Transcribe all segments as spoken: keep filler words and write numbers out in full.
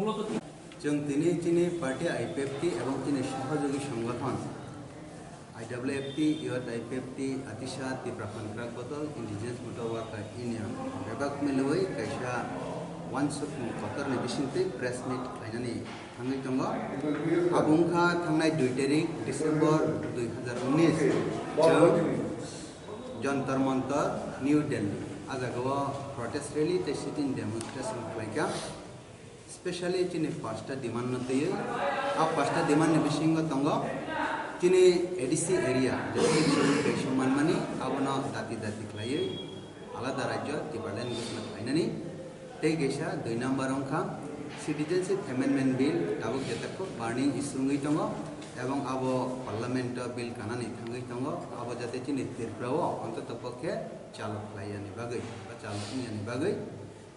Chwng tini chini party I P F T ebong chini sohojogi songothon I W F T, Youth I P F T, Atisa, Tipra Contract Bottle, Indigenous Motor Worker Union bebak milwi kaisa uansukmung kotorni bisingtwi press meet khlainani thangwi tongo. Abo wngkha thangnai dui tarik December dui hazar unis, chwng Jantar Mantar, New Delhi. A jagao protest rally tei sit-in demonstration khlaikha. Specially chini pasta demand no twiwi, a pasta demand ni bisingo tongo chini A D C area, jotoni chini kaisa manmani abono dati dati khlaiwi alada rajyo Tipraland ghosna khlainani. Tei kaisa dui number wngkha Citizenship Amendment Bill, tabuk jeta khub burning issue wngwi tongo, ebong abo Parliament o bill kanani thangwi tongo, abo jate chini Tripura o ontoto pokhe chalu khlaiyani bagwi ba chalu wngyani bagwi.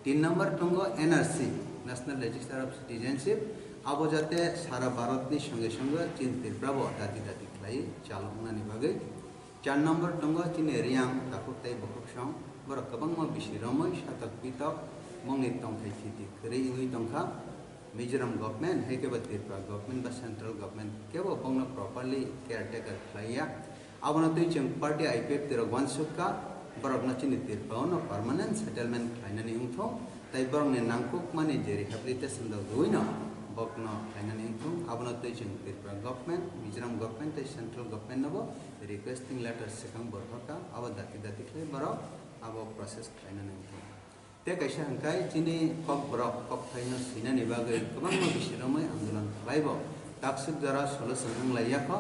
Tin number tongo N R C, National Register of Citizenship, abo jate sara Bharat ni songe songe chini Tripura bo dati dati khlai chalu wngnani bagwi. Char number tongo chini Riyang takhuk tei bokhoksong, borok kwbangma bisi romwi satok pitok bongni tongthai thiti kwrwi wngwi tongkha. Mizoram government hai khe ba Tripura government ba central government kebo bongno properly caretaker khlaiya. Abono twi chwng party I P F T rok uansukha, borokno chini Tripura-o no permanent settlement khlainani wngthung, tei borokni nangkukmani je rehabilitation rok rwino bokno khlainani wngthung. Abono twi chwng Tripura government, Mizoram government tei central government nobo requesting letter swkang borokha, abo dati dati khlai borok abo process khlainani wngthung. Tei kaisa hwnkhe chini kokborok kokthaino swinani bagwi kwbangma bisi romwi andolon khlaibo takswk jora solution wng lai yakho.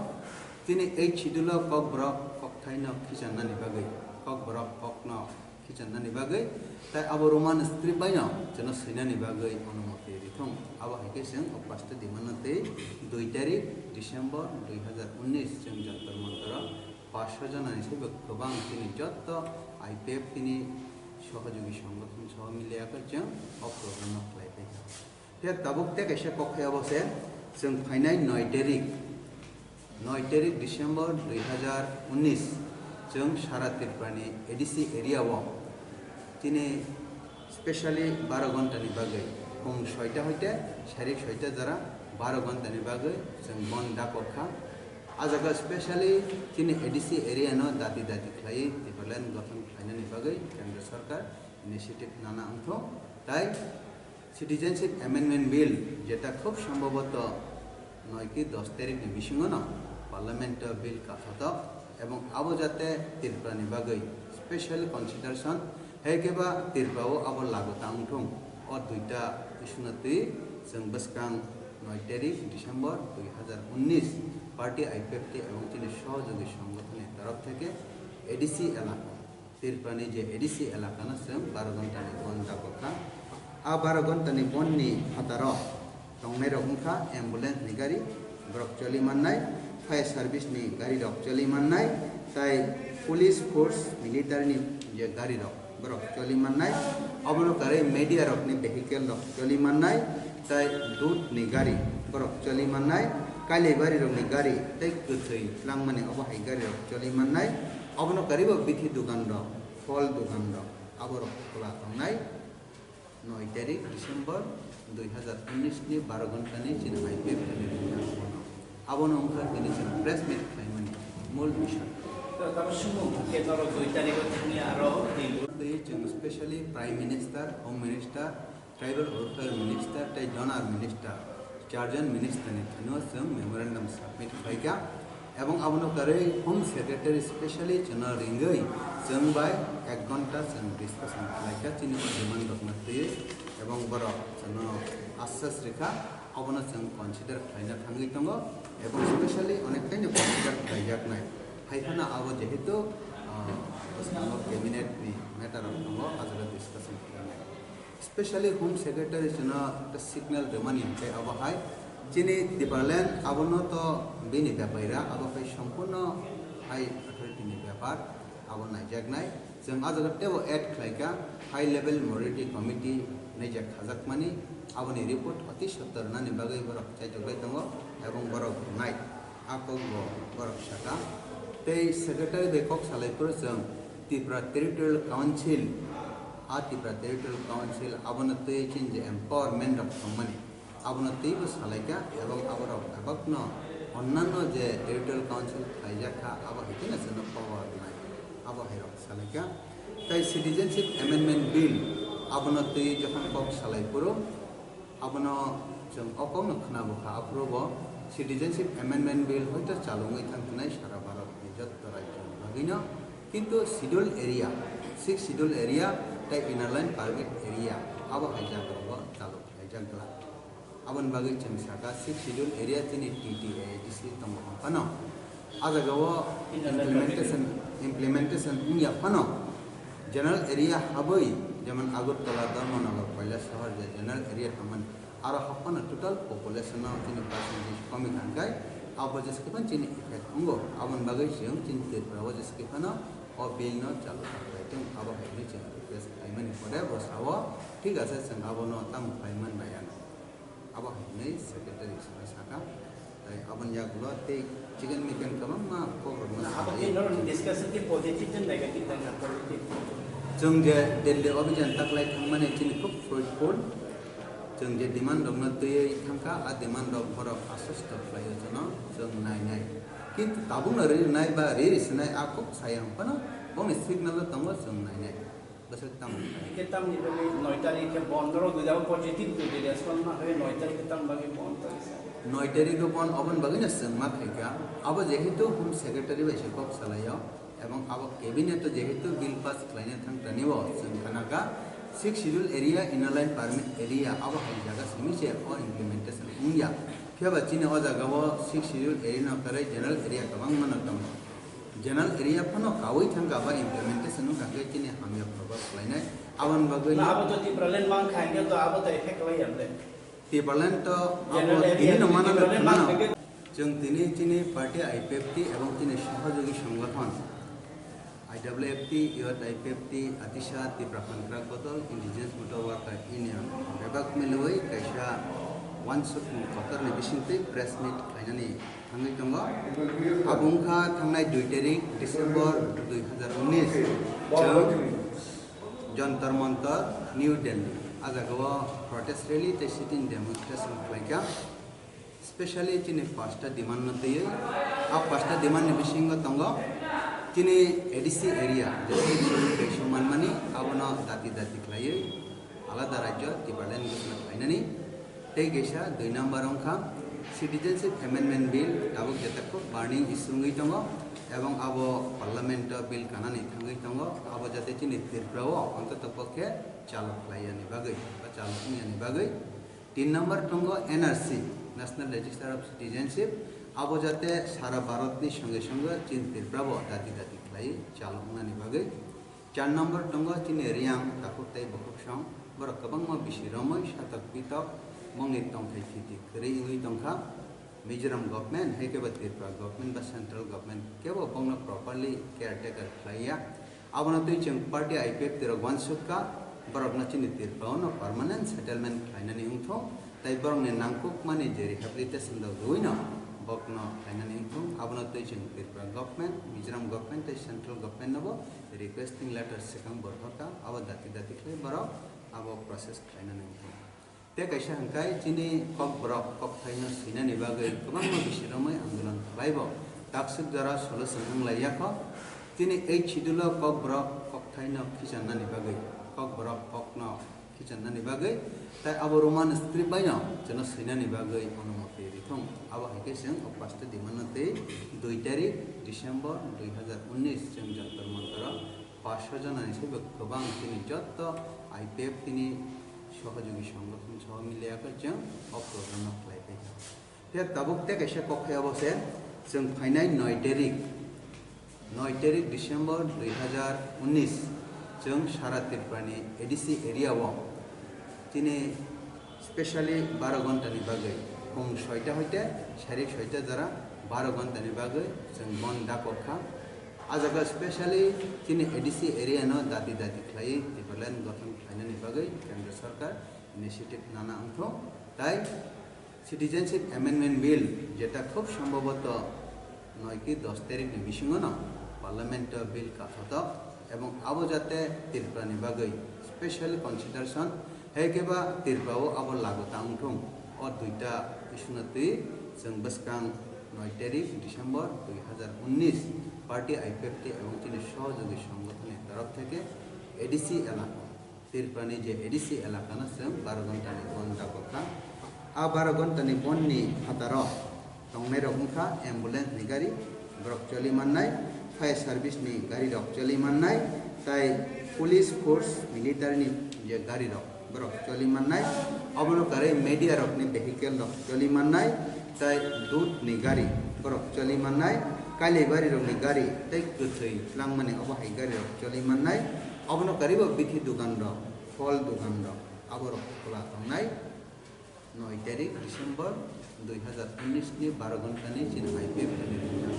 Chini eighth schedule-o kokborok kokthaino khichannani bagwi, kokborok kokno khichannani bagwi, tei abo Roman script baino chwngno swinani bagwi onumoti rithung. Abo hai khe chwng o paste demand-no tei dui tarik December dui hazar unis chwng Jantar Mantar-o paanch sho jonani saibo kwbang chini jotto I P F T ni sohojogi songothon soho miliyakhe chwng o program no khlai phaikha. Phiya tabuk tei kaisa kokthai abo se chwng phainai noi tarik, noi tarik December dui hazar unis chwng sara Tripura ni A D C area o chini specially baro ghonta ni bagwi, phung soita hoite sari soita jora baro ghonta ni bagwi chwng bon dakok kha. A jaga specially chini A D C area no dati dati khlaiwi Tipraland gothon khlainani bagwi Kendra Sarkar initiative nana wngthung, tai Citizenship Amendment Bill jeta khub sombhoboto noi ki dos tarik ni bisingo no Parliament o bill kathotok ebong abo jate Tripura ni bagwi special consideration hai khe ba Tripura o abo lagu ta wngthung. O duita issue no twi chwng bwskang noi tarik December dui hazar unis party I P F T ebong chini sohojogi songothon ni torof theke A D C elaka, Tripura ni je A D C elaka no chwng baro ghonta ni bon dakok kha. A baro ghonta ni bon ni phataro tongnai rok wngkha ambulance ni gari, borok choli mannai, fire service ni gari rok choli mannai, tai police force, military ni je gari rok borok choli mannai, obono karwi media rok ni vehicle rok choli mannai, tai dudh ni gari borok choli mannai, kailai bari rok ni gari tei kwthwi langmani obo hai gari rok choli mannai, obono karwi bo bithi dukan rok, phol dukan rok, abo rok khula tongnai. Noi tarik December dui hazar unis ni baro ghonta ni chini I P F T ni rwngthang abono. Abono wngkha tini chwng press meet khlaimani mul bisoi. To tamo sumung khe norok dui tarik o thangya aro ni tei chwng specially Prime Minister, Home Minister, Tribal Welfare Minister tei Donor Minister, charjon minister ni thani o chwng memorandum submit khlaikha, ebong abono karwi Home Secretary specially chwngno ringwi chwng bai ek ghonta chwng discussion khlaikha chini o demand rokno twiwi, ebong borok chwngno assess rikha, obono chwng consider khlaina thangwi tongo, ebong specially onek taino consider khlaijaknai. Hai phano abo jehetu, ah, bwskango cabinet ni matter rok tongo, ajalo discussion khlainai. Specially Home Secretary chwngno ekta signal rwmani hwnkhe abo hai chini Tipraland abono to bini byapaira, abo khai sompurno hai authority ni byapar, abo naijaknai. Chwng ah jaga teibo add khlaikha, high level minority committee naijak khajakmani, aboni report oti sotto rwnani bagwi borok chaitok lai tongo ebong borok rwnai. A kok bo borok saka. Tei secretary bai kok salai phuru chwng Tripura Territorial Council, a Tripura Territorial Council abono twi chini je empowerment rok tongmani, Abono teibo salaikha, ebong aborok bebakno onnanno je Territorial Council khlaijak kha, abo hai kheno chwngno power rwnai, abo hai rok salaikha. Tai Citizenship Amendment Bill, abono twi jokhon kok salai phuru, abono chwng o kokno khwnabo kha, aphuru bo Citizenship Amendment Bill hoito chalungwi thang twnai sara Bharat ni jotto rajyo ni bagwino, kintu Schedule Area, Sixth Schedule Area tei Inner Line Permit Area, abo hai jaga o chaluk khlaijak glak. Aboni bagwi chwng sakha, Sixth Schedule area chini T T A D C tongo phano. A jaga o implementation, implementation wngya phano, general area habwi, jemon Agartala, Dharmanagar, Kailasahar je general area tongmani, aro haphano total population no chini percentage komi kha hwnkhe, abo jesa khe phano chini effect wngo. Aboni bagwi chwng chini Tripura o jesa khe phano o bill no chalu khlai tong, abo hai hwnwi chwng request khlaimani pore bo sao, thik ase, chwng abono tamo khlai man bai ano. Abo hai hwnwi secretary saka saka. Tai aboni yagulo tei chicken micken kwbangma kokrokno Na, abo salai. Khe norokni discussion khe positive na negative na positive? Chwng je Delhi obhijan taklai thangmani chini khub fruitful. Chwng je demand rokno twiwi thangkha, a demand rok borok aswk stop khlaio chwngno chwng nainai. Kintu tabukno ri rwnai ba ri rwsinai a khub saya wng phano bongni signal o tongo chwng nainai. Bwswk tamo khlai. Hingke tamni bagwi noi tarikh khe bondh rok gwi jago, positive gwi response ma khe noi tarikh khe tamni bagwi bondh khe sa. Noi tarikh o bondh oboni bagwi no chwng ma khaikha. Abo jehetu Home Secretary bai se kok salaio, ebong abo cabinet o jehetu bill pass khlaina thang tani bo chwng khanakha, Sixth Schedule area, Inner Line Permit area, abo hai jaga simi se o implementation wngya. Phiya ba chini o jaga o Sixth Schedule area no kwrwi general area kwbangma no tongo. General area phano kaui thangkha ba implementation wngkha khe chini hamya probab khlainai. Aboni bagwi Na no abo to Tipraland mang kha hingke to abo to effect khlai ya ble. Tipraland to abo General area tini no to mana Tipraland mang kha hingke. Chwng tini chini party I P F T ebong chini sohojogi songothon I W F T, Youth I P F T, Atisa, Tipra Contract Botol, Indigenous Motor Worker Union bebak milwi kaisa wansukmung kotorni bisingtwi press meet khlainani thangwi tongo. Abo wngkha thangnai dui tarik December dui hazar unis, chwng Jantar Mantar, New Delhi. A jagao protest rally tei sit-in demonstration khlaikha. Specially chini pasta demand no twiwi, a pasta demand ni bisingo tongo chini A D C area, je chini manmani abono dati dati khlaiwi alada rajyo Tipraland ghosna khlainani. Tei kaisa dui number wngkha Citizenship Amendment Bill, tabuk jeta khub burning issue wngwi tongo, ebong abo Parliament o bill kanani thangwi tongo, abo jate chini Tripura o ontoto pokhe chalok khlaiyani bagwi ba chalok wngyani bagwi. Tin number tongo N R C, National Register of Citizenship, abo jate sara Bharat ni songe songe chini Tripura bo dati dati khlai chalok wngnani bagwi. Char number tongo chini Reang takhuk tei bukhuksong, borok kwbangma bisi romwi satok pitok bongni tongthai thiti kwrwi wngwi tongkha. Mizoram government, hai khe ba Tripura government ba central government kebo bongno properly caretaker khlaiya. Abono twi chwng party I P F T rok uansukha, borokno chini Tripura o no permanent settlement khlainani wngthung, tei borokni nangkukmani je rehabilitation rok rwino bokno khlainani wngthung. Abono twi chwng Tripura government, Mizoram government tei central government no bo requesting letter swkang borokha, abo dati dati khlai borok abo process khlainani wngthung. Tei kaisa hwnkhe chini kokborok kokthaino swinani bagwi kwbangma bisi romwi andolon khlaibo. Takswk jora solution wng lai yakho. Chini eighth schedule o kokborok kokthaino khichannani bagwi, kokborok kokno khichannani bagwi, tei abo Roman script baino chwngno swinani bagwi onumoti rithung. Abo hai khe chwng o paste demand no tei dui tarik December dui hazar unis chwng Jantar Mantar o Pash jonani saibo kwbang chini jotto I P F T ni sohojogi songothon soho miliyakhe chwng o program no khlai phaikha. Phiya tabuk tei kaisa kokthai abo se chwng phainai noi tarik, noi tarik December dui hazar unis chwng sara Tripura ni A D C area o chini specially baro ghonta ni bagwi, phung soita hoite sari soita jora baro ghonta ni bagwi chwng bon dakok kha. A jaga specially chini A D C area no dati dati khlaiwi Tipraland gothon khlainani bagwi Kendra Sarkar initiative nana wngthung, tai Citizenship Amendment Bill, jeta khub sombhoboto noi ki dos tarik ni bisingo no Parliament o bill kathotok, ebong abo jate Tripura ni bagwi special consideration, hai khe ba Tripura o abo lagu ta wngthung. O duita issue no twi chwng bwskang noi tarik December dui hazar unnish party I P F T ebong chini sohojogwi songothoni torof theke A D C elaka, Tripurani je A D C elaka no chwng baro ghonta ni bon dagokha. A baro ghonta ni bon ni phataro tongnai rok wngkha ambulance ni gari, borok choli mannai, fire service ni gari rok choli mannai, tai police force military ni je gari rok borok choli mannai, obono karwi media rok ni vehicle rok choli mannai, tai dut ni gari borok choli mannai, kailai bari rok ni gari tai kwthwi langmani obo hai gari rok choli mannai, obono karwi bo bithi dugan rok, phol dugan rok, aborok khula tongnai. Noi tarik December dui hazar unnish ni baro ghonta ni chini I P F T ni rijak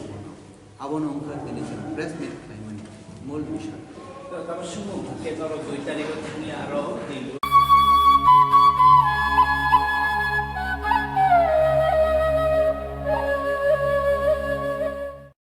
abono wngkha tini chwng press meet khlaimani mul bisoi. To tamo sumung khe norok dui tarik o thangya aro tini